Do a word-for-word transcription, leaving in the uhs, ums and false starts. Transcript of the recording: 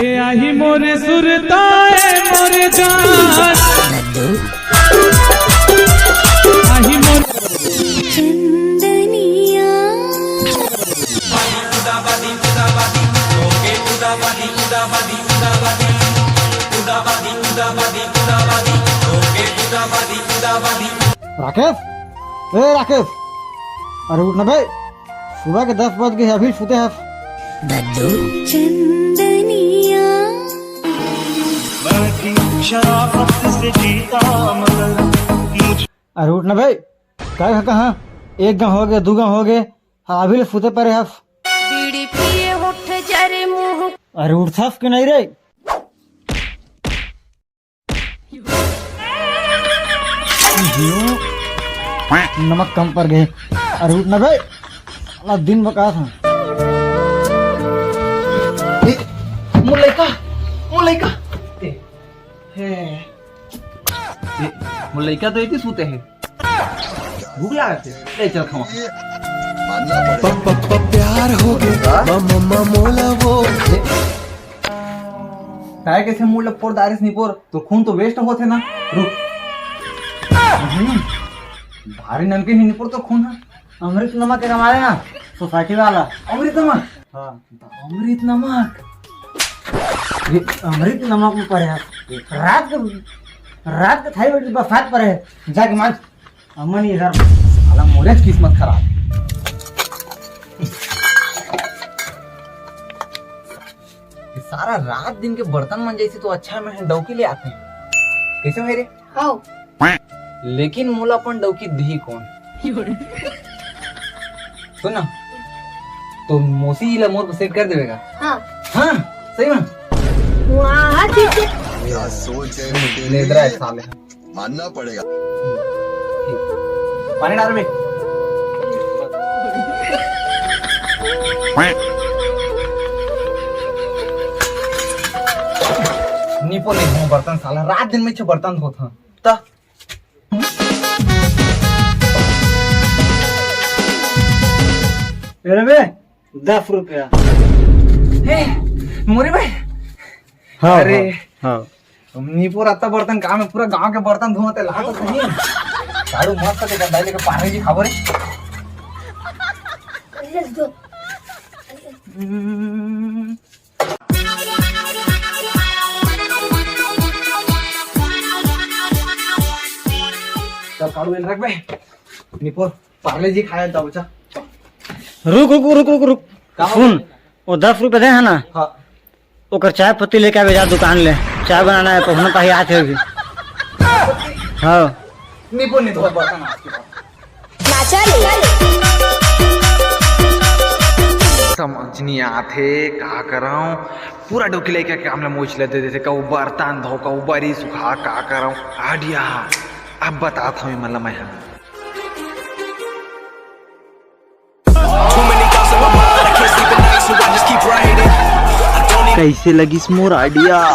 ए आही मोर सुरता, ए मोर जान। आही मोर चंदनिया। राकेश, ए राकेश, अरे उठ ना बे, सुबह के दस बज गए, अभी सुते हस। दद्दू। चंदनिया। मैं भी शराफत से जीता मगर मुझ अरे उठ ना बे, काय कहाँ? एक गाँव हो गए, दो गाँव हो गए, अभी ले सुते परे हस। बीड़ी पिए उठ जा रे मुंह। अरे उठ हस कि नहीं रे? नमक कम पड़ गए। अरे उठ ना बे, साला दिन बका था। ए, मोर लइका, मोर लइका। ए, हे। ए, मोर लइका तो एती सुते हे। भूख लागत हे। ले चल खावा। प-, प-, प-, प्यार हो गया, म-, म-, म-, मोला वो। काय कइसे मुड़ ल फोड़ डारिस निपोर, तो खून तो waste होथे ना। रुक। हम्म, भारी नमकीन हे निपोर तो खून ह। अमृत नमक के मारे ना, society वाला। अमृत नमक? हाँ। अमृत नमक? ये अमृत नमक में परे हे। रात के, रात के थाई बरसात परे हे। जाके मांज। अमन ये घर। साला मोरे च किस्मत खराब। ये सारा रात दिन के बर्तन मंजाइस तो अच्छा मैं डौकी ले आतेंव। कइसे भाई रे? हाव। लेकिपानी डाल बे। निपोर नहीं धोंव बर्तन साला, रात दिन में छे बर्तन धोत हंव। त ए रे बे, दस रुपया। हे, मोरे भाई। हाँ, अरे। हाँ, हाँ। निपोर अत्ता बर्तन काम हे, पूरा गांव के बर्तन धोवत हे, ला तो सही। झाड़ू मस्त दे, गंदा लेके पानी जी खाबो रे। हम्म। चल काढ़ू एला रख बे। निपोर, पार्ले जी खाए तब बच्चा। रुक, रुक, रुक, रुक, रुक। का हो सुन, गया? वो दस रुपया दे हे ना? हाँ। ओकर चाय पत्ती लेके आबे जा दुकान ले, चाय बनाना हे, पहुना ताही आत हे अभी। हाँ। निपोर नहीं धोए बर्तन आज के बाद। समझ नहीं आत हे, का करंव? पूरा डौकी लइका के काम ला मोच लेथे, जैसे कहूँ बर्तन धो, कहूँ बरी सुखा, का करंव? आइडिया, अब बतात हंव एमन ला मैं ह। कइसे लगिस मोर आइडिया?